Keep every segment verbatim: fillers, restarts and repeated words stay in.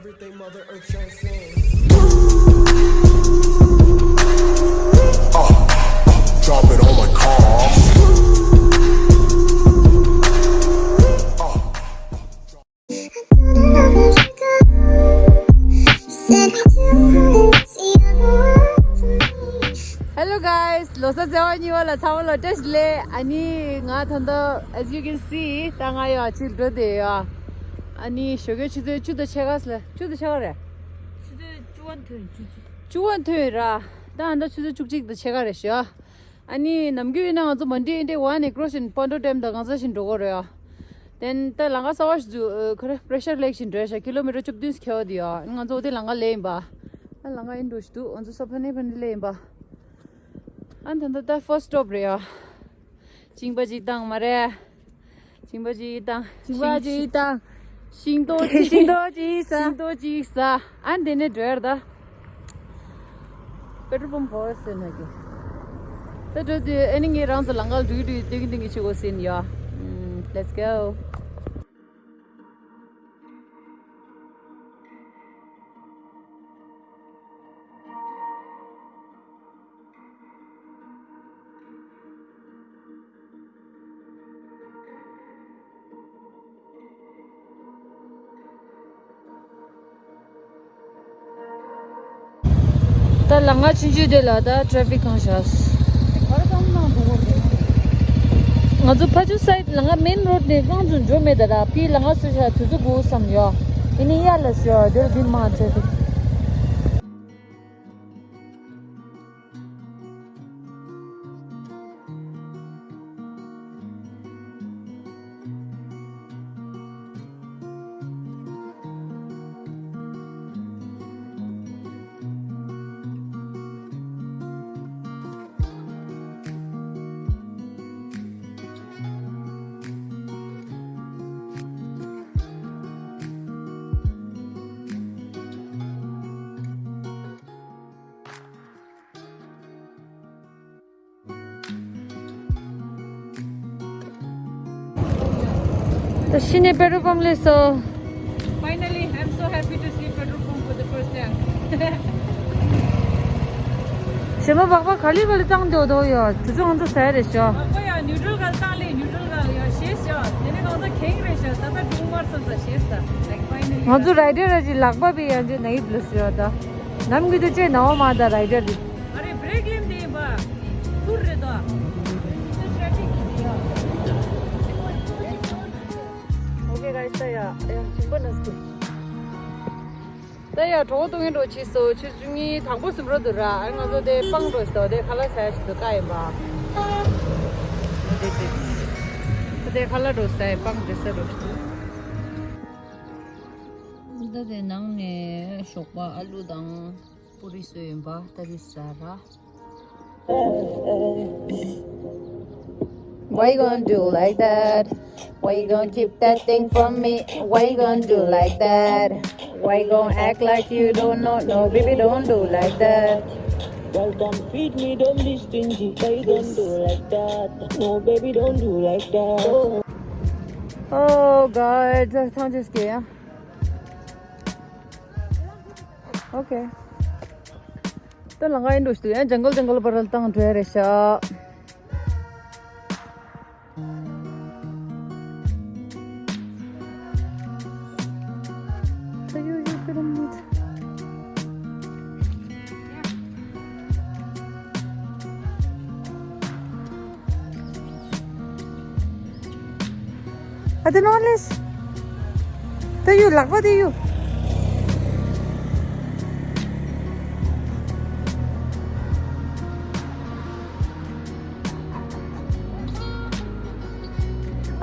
Everything Mother Earth transcends. Uh, drop it on my car. Hello guys, ལོ་གསར་ཚེས་པ་གཉིས་པ་ལ་ཚང་མ་ལ་བཀྲ་ཤིས་བདེ་ལེགས། ཨ་ནི་ང་ད་ལྟ་as you can see ད་ང་ཡ་ཅིག་འགྲོ་བསྡད་ཡོད། ཨ་ནི་ཞོགས་ཀའི་ཆུ་ཚོད་བཅུ་དང་ཕྱེད་ཀ་ལ་བཅུ་དང་ཕྱེད་ཀ་རེད། ཆུ་ཚོད་བཅུ་པ་ཐོན་བཅུ་གཅིག་བཅུ་པ་ཐོན་ར། ད་ཨ་ད་ཆུ་ཚོད་བཅུ་གཅིག་དང་ཕྱེད་ཀ་རེད་ཤག་ཨ་ནི་ནམ་རྒྱུན་ཡིན་ན་ང་ཚོ་མོན་ཌེ་ཨིན་ཌེ་ཝན་ནས་ཀྲོ་བཞིན་པོན་ཌོ་ཌེམ་དང་གང་ས་བཞིན་འགྲོ་གི་རེད་ཡ། དེན་ད་ལམ་ཁ་གསར་པ་ཞིག་འཛུགས་ཁ་རེ་པྲེ་ཤར་ལེག་བཞིན་འགྲོ་ཡ་ཤག་ཀི་ལོ་མི་ཊར་བཅུ་བདུན་ཁེལ་བ་དེ་ཡ། ང་ཚོ་དེ་ལམ་ཁ་ལེ་ཡིན་པ། ཨ་ལམ་ཁ་ཨིན་འགྲོ་ཞིག་འདུག་ང་ཚོ་ས་ཕ་ནེ་ཕ་ནེ་ལེ་ཡིན་པ། ཨ་ད་ད་ད་ཕར་སི་ཊོབ་རེད་ཡ། གཅིན་པ་ཅིག་བཏང་མ་རེད། གཅིན་པ་ཅིག་བཏང་། གཅིན་པ་ཅིག་བཏང་། ཤིང་ཏོག་ཅིག་ཤིང་ཏོག་ཅིག་ཟ། ཤིང་ཏོག་ཅིག་ཟ། ཨ་འདི་ནས་འགྲོ་ཡར་ད། པེ་ཊྲོལ་པམ་བོ་ཟེར་ན་གི། ད་འགྲོ་དུས་ཨ་ནི་ངས་རང་ཚོ་ལམ་ཁ་ལ་འགྲུལ་འགྲུལ་སྡོད་ཀྱི་སྡོད་ཀྱི་བྱེད་དགོས་ཟིན་ཡ། Let's go. ད་ལམ་ཁ་ཆུང་ཆུང་དེ་ལ་ད་ཊེ་ཕིག་གང་ཤག་ང་ཚོ་ཕ་ཆུ་སའིཌ་ལམ་ཁ་མེན་རོཌ་ནས་རྐང་ཚུར་འགྲོ་མེད་ད་ར། ཕི་ལམ་ཁ་སུ་ཤག་དུས་ཚོད་དགུ་བསམ་ཡོད། ཨ་ནི་ཡར་ལ་ཤོག་དེར་འདི་མ་ཆེ་ཏེ། ད་ཤི་ནས་པེ་ཊྲོལ་པམ་སླེབས་སོང་། Finally, I'm so happy to see petrol pump for the first time. ཞེ་མ་སྦག་སྦག་ག་ལེ་ག་ལེ་བཏང་འདུག་དོ་ཡོ། དུས་ཚོད་ང་ཚོ་ཟ་ཡ་རེད་ཤག་སྦག་སྦག་ཡ་ནིའུ་ཊྲལ་ག་ལེ་བཏང་ལེ། ནིའུ་ཊྲལ་ག་ལེ་ཡ་ཤེས་ཤག་དེ་ནས་ང་ཚོ་ཁེངས་རེད་ཤག་ད་ལྟ་སྒྲུང་མར་སོང་ས་ཤེས་ད། Like, finally. ང་ཚོ་རའི་ཌར་ར་ཅིག་ལག་པ་བི་ཡ་ཅིག་ན་ཡིབ་ལོ་ཤག་ད། ནམ་གི་དུ་ཅེ་ནའོ་མ་ད་རའི་ཌར་རེད། ཨ་རེ་བྷི་རེག་ལེན་དེ་བ། ཐུར་རེད་དོ། Okay, guys, ད་ཡ་ཡ་ཅིང་པ་ནས་ཀི། ད་ཡ་གྲོགས་གཏོང་གིན་འགྲོ་ཆི་སོ་ཆུ་ཆུ་ངི་དང་པོ་སུམ་རོ་དུ་ར། ཨ་ང་ཚོ་དེ་སྤང་འགྲོ་ཞིག་དོ་དེ་ཁ་ལག་ཟ་ཡ་ཞིག་དུ་ཀ་ཡིན་པ། དེ་ཁ་ལག་འགྲོ་ཟ་ཡ་སྤང་འདྲེ་ས་འགྲོ་ཞིག་དུ། ད་དེ་ནང་ནས་ཞོགས་པ་ཨ་ལུ་དང་པུ་རི་བཟོས་ཡིན་པ་ད་རི་ཟ་ར། Why you gonna do like that? Why you gonna keep that thing from me? Why you gonna do like that? Why you gonna act like you don't know? No, baby, don't do like that. Girl, come feed me, don't be stingy. Why you gonna do like that? No, baby, don't do like that. Oh God, ཐང་ཆད་སྐྱེ་ཡ། Okay. ད་ལམ་ཁ་ཨེ་འགྲོ་ཞིག་འདུག་ཡང་ཇང་གལ་ཇང་གལ་བར་ལ་བཏང་འགྲོ་ཡ་རེད་ཤག་ཨ་དེ་ནོ་ལེས། དེ་ཡུ་ལག་པ་དེ་ཡུ།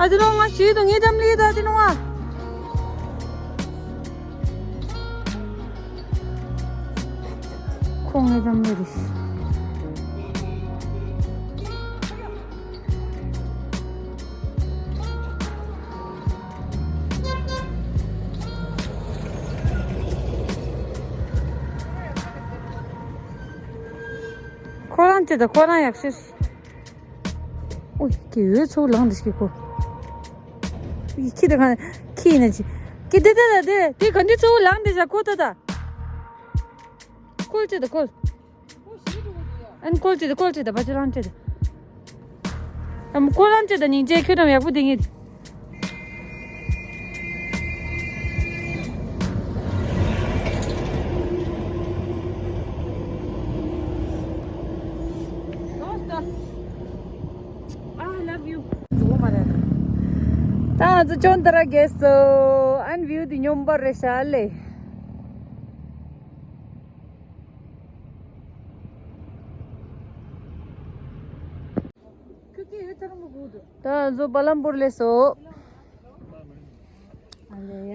ཨ་དེ་ནོ་ང་ཞིག་ཏུ་ངེད་ཅམ་ལི་ད་དེ་ནོ་ཨ། ཁོང་ངེད་ཅམ་ལི་རེད། ཁོ་རང་ཅི་ད་ཁོ་རང་ཡག་ཤོས། ཨོ་ཡ་ཁྱི་འོད་ཚོ་ལངས་འདི་ཤི་ཁོ། ཡ་ཁྱི་ད་ག་ཁྱི་ཡིན་ན་ཅི། ཀི་དེ་དེ་དེ་དེ་ག་འདི་ཚོ་ལངས་དེ་ཟ་ཁོ་ད་ད། ཁོལ་ཅི་ད་ཁོལ། ཨན་ཁོལ་ཅི་ད་ཁོལ་ཅི་ད་བ་ཅི་ལང་ཅི་ད། ཨམ་ཁོལ་ལང་ཅི་ད་སྙིང་རྗེ་ཁྱོད་རང་ཡག་པོ་དེ་ངེད། I love you. ད་ང་ཚོ་ཅོན་ཏ་ར་གེ་སོ། ཨན་བིའུ་དེ་སྙོམས་པ་རེད་ཤག་ལེ། ད་ང་ཚོ་པ་ལམ་པུར་སླེབས་སོང་།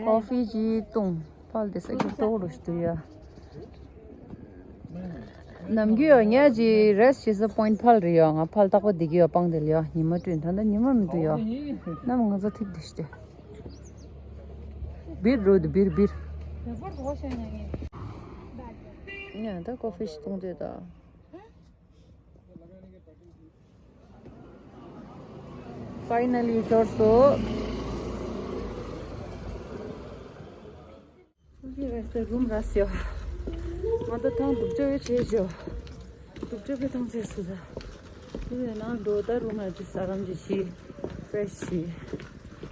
ཀོ་ཧྥི་ཅིག་བཏུང་། ཕལ་དེ་ས་ཀི་ཏོག་རུ་ཞིག་ཡ། ནམ་རྒྱུན་ཡ་ངས་ཅིག་རེ་སི་བྱེད་ས་པོ་ཡིན་ཊི་ཕལ་རེད་ཡ། ང་ཕལ་རྟག་པར་བསྡད་ཀྱི་ཡ། སྤང་དེ་ལ་ཡ་ཉི་མ་བསྐྲུན། ད་ལྟ་ཉི་མ་མི་འདུག་ཡ། ནམ་ང་ཚོ་ཐིབས་དེ་ཞིག་སྟེ། སྦིར་རུ་དེ་སྦིར་སྦིར། ཡ་ད་ཀོ་ཧྥི་ཞིག་བཏུང་དེ་ད། ཕའི་ནལ་ལི་ཤོར་སོང་། ཨོ་ཁེ་རེས་ཏེ་རུམ་ར་སི་ཡོ། ང་ད་ཐང་སྡུག་ཅག་ཡོད་བྱས་ཇོ། སྡུག་ཅག་གི་ཐང་ཆད་སོང་ད། དེ་ནས་ནང་འགྲོ་ད་རུམ་ལ་ཅིག་ཟ་རམ་ཅིག་བྱས། ཕེ་རེ་ཤི་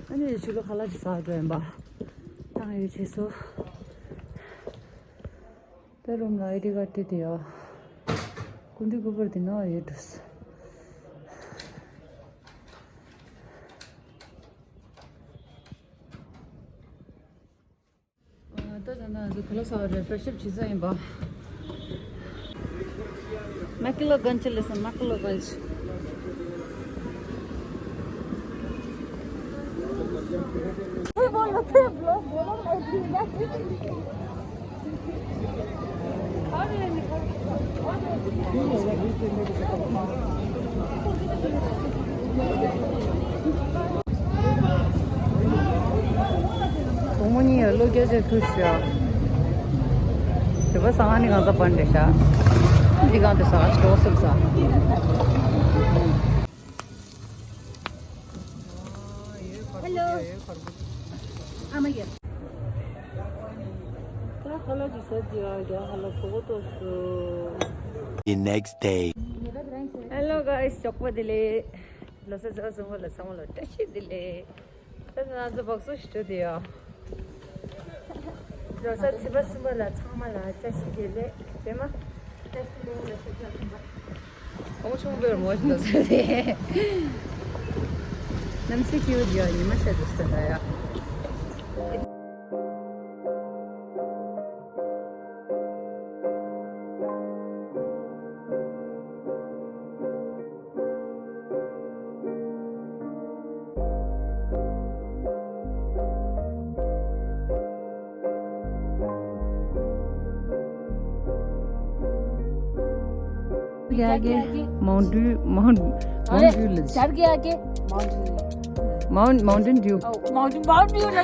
བྱས། ཨ་ནི་ཆུ་ལོ་ཁ་ལག་ཅིག་ཟ་འགྲོ་ཡིན་པ། ཐང་ཡོད་བྱས་སོང་། ད་རུམ་ལ་ཨའི་ཌི་ཀར་སྤྲད་དེ་ཡོད། སྐུ་མགྲོན་སྐུ་པར་དེ་ནང་ཡོད་འགྲོ། ད་ད་ན་ང་ཚོ་ག་ལ་ས་རེ་ཕེ་རེ་ཤི་བྱེད་ས་ཡིན་པ། མེ་ཀི་ལོ་གན་ཆི་ལེ་སོང་། མེ་ཀི་ལོ་གན་ཆི། བུ་མོ་གཉིས་ཡ་བློ་རྒྱ་ཆེ་ཐུག་ཤག་དེ་པ་ས་ང་ནི་གང་ས་པན་རེད་ཤག་འདི་གང་དེ་ས་ང་ཆོག་སུབ་ས། Hello. ཨ་མ་ཡ། ད་ཁ་ལག་ཅིག་ཟ་རྒྱུ་ཡ། རྒྱ་ཁ་ལག་གྲོད་ཁོག་ལྟོགས་སོང་། The next day. Hello guys, ཞོགས་པ་བདེ་ལེགས། ལོ་གསར་ཚེས་པ་གསུམ་པ་ལ་ཚང་མ་ལ་བཀྲ་ཤིས་བདེ་ལེགས། ད་ང་ཚོ་སྦག་སུ་ཞིག་འགྲོ་དེ་ཡ། ལོ་གསར་ཚེས་པ་གསུམ་པ་ལ་ཚང་མ་ལ་བཀྲ་ཤིས་བདེ་ལེགས་བྱས་མ། བཀྲ་ཤིས་བདེ་ལེགས་ལོ་གསར་ཚེས་པ་གསུམ་པ། ཨོ་ཆུང་བེར་མོ་ཞིག་ལ་ཟེར་ཏེ། གནམ་གཤིས་སྐྱིད་པོ་འདུག་ཡ། ཉི་མ་ཤར་འདུག་ཟེར་ད་ཡ། के आगे mount dew, mount, mount dew ले। सर के आगे mount dew. Mount, mountain dew. ओ, mount, mount dew ले।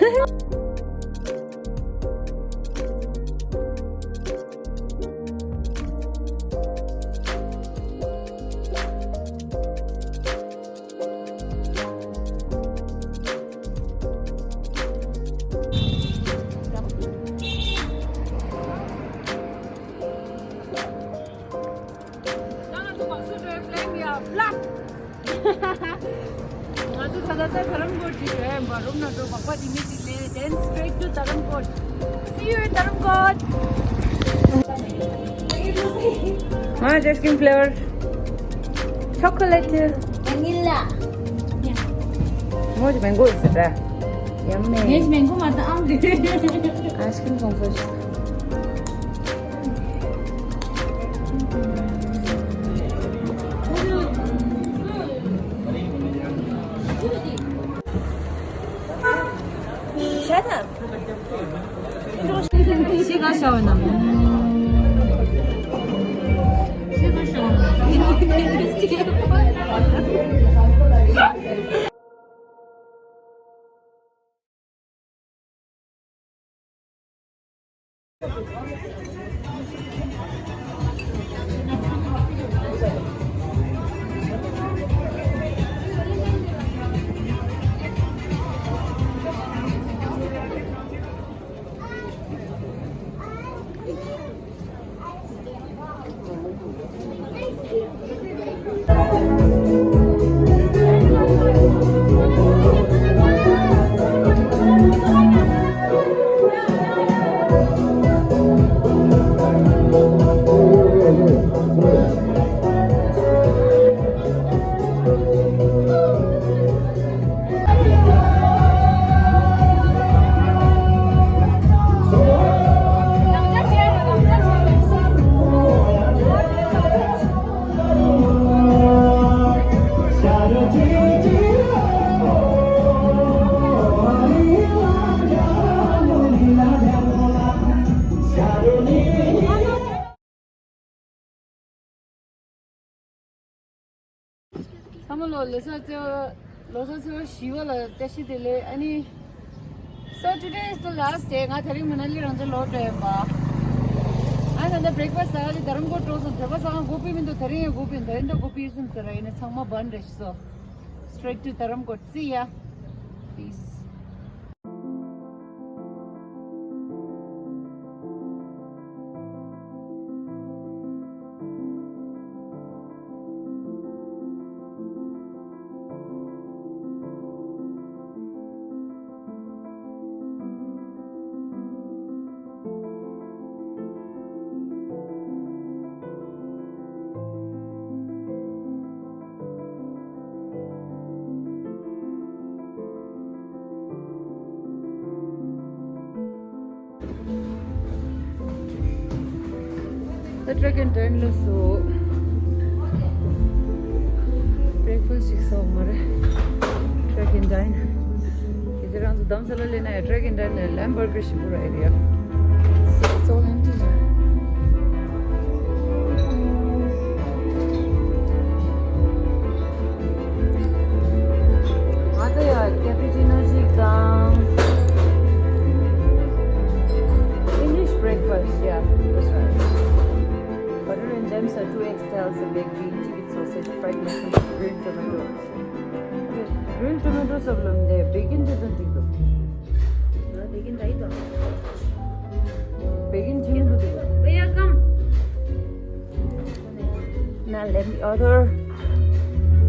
ང་ཚོ་ད་ལྟ་ད་དྷ་རམ་ཀོཊ་ཅིག་རེད། རུམ་ནང་འགྲོ་བག་པ་དེ་མི་ཅིག་ལས། Then straight to Dharamkot. See you in Dharamkot. ང་ཇ་ཨའི་སི་ཀི་རིམ་ཕི་ལེ་བར། ཆོ་ཀོ་ལེ་ཊི། Vanilla. མོ་ཇི་མེང་གོ་ཡིན་ཟེར་ར། Yummy. ངས་མེང་གོ་མ་ད་ཨང་རེད། ཨའི་སི་ཀི་རིམ་གོང་ཚོ། Shut up. ཤི་ག་ཤ་བ་ན། ཤི་ག་ཤ་བ་ན། ལོ་ལོ་གསར་ཚེས་པ་ལོ་གསར་ཚེས་པ་བཞི་པ་ལ་བཀྲ་ཤིས་བདེ་ལེགས། ཨ་ནི། So today is the last day. ང་དེ་རིང་མ་ན་ལི་རང་ཚོ་ལོག་འགྲོ་ཡིན་པ། ཨ་ནི་ད་breakfast ཟ་ག་ལི་རྡ་རམ་ཀོར་འགྲོ་སོང་། བོད་པ་ཟ་ཁང་སྒོ་ཕྱེ་མི་འདུག་དེ་རིང་ཡང་སྒོ་ཕྱེ་མི་འདུག་དེ་འདྲ་སྒོ་ཕྱེ་སོང་ཟེར་ར། ཡིན་ན་ཚང་མ་བན་རེད་སོ། Straight to Dharamkot. See ya. Peace. The Trek and Dine ལ་སོ། Breakfast ཞིག་ཟ་འོང་མ་རེད། Trek and Dine. ཡི་ཚེ་རང་ཚོ་རྡ་རམ་ས་ལ་སླེབས་ན་ཡང་Trek and Dine ལ་lamb burger ཞིག་དགོས་རེད་ཡ། So it's all empty. ང་ད་ཡ་cappuccino ཅིག་དང་། English breakfast, yeah, that's right. Butter and jam, so two eggs, tails, a baked bean, chicken sausage, fried mushroom, grilled tomato. Grilled tomato སོགས་ལ་འདི་བེ་གིན་དེ་དང་འགྲིག་འདུག་བེ་གིན་ད་ཡིན་དང་། བེ་གིན་ཁྱིམ་དུ་འདུག་བེ་ཡ་ཀམ། Now let me order.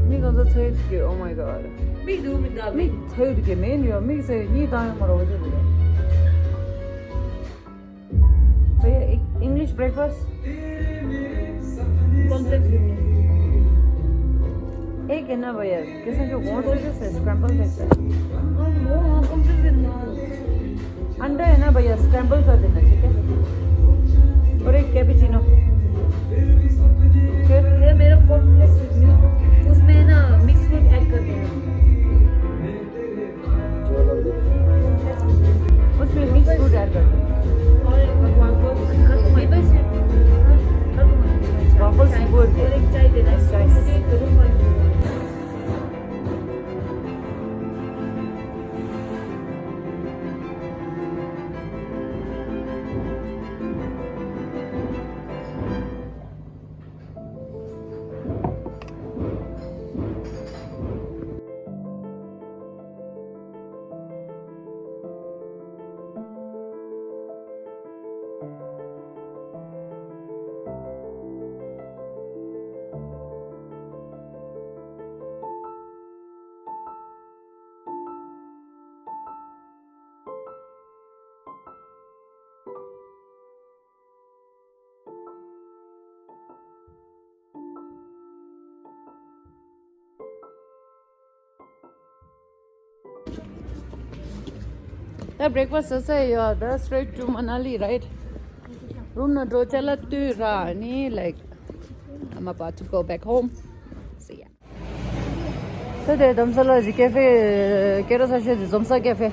མིག་གང་ཚོ་ཚ་ཡོད་ཀྱི། Oh my god. མིག་འདུག་མིག་འདུག་མིག་ཚ་ཡོད་ཀྱི་མེད་ཡོད། མིག་ཚ་ཡོད་གཉིས་བཏང་ཡོད་མ་རོ་འོ་ཚོད་འདུག་བེ་ཡ། English breakfast? Complex. एक है ना भैया, किसी जो कौन से जो scramble जैसे? हाँ, वो हाँ, complex है ना। अंडा है ना भैया, scramble कर देना, ठीक है? और एक cappuccino। फिर? ये मेरा complex है, उसमें है ना mix fruit add कर देना। उसमें mix fruit add कर दो। और waffles, waffles भी बोल दे। और एक चाय देना। चाय। ད་breakfast ཟ་ས་ཡོད། ད་straight to Manali, right? Room ནང་འགྲོ་ཆ་ལ་ལྟོས་ར་ནི། Like, I'm about to go back home. See ya. ད་དེ་རྡ་རམ་ས་ལ་གི་cafe། སྐད་གྲགས་ཆེ་ཤོས་དེ་འཛོམས་ས་cafe།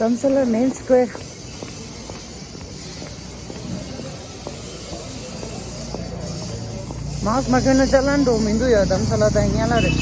རྡ་རམ་ས་ལ་main square། mask མ་གྱོན་ན་ཅ་ལན་འགྲོ་མི་འདུག་ཡ། རྡ་རམ་ས་ལ་ད་ཡིན་ཡ་ལ་རེད།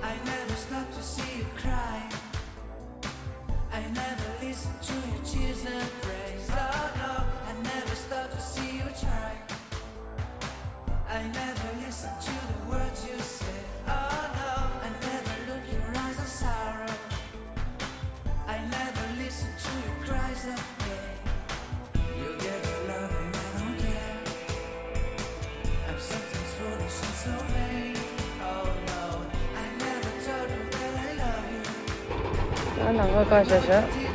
I never stop to see you cry. I never listen to your tears and praise. Oh no, I never stop to see you try. I never listen to the words you say. Oh no, I never look your eyes of sorrow. I never listen to your cries of pain. You give your love and I don't care. I'm sometimes foolish and so vain. Oh no, I never told you that I love you. ད་ནང་ཁ་ཁ་ཤ་ཤ།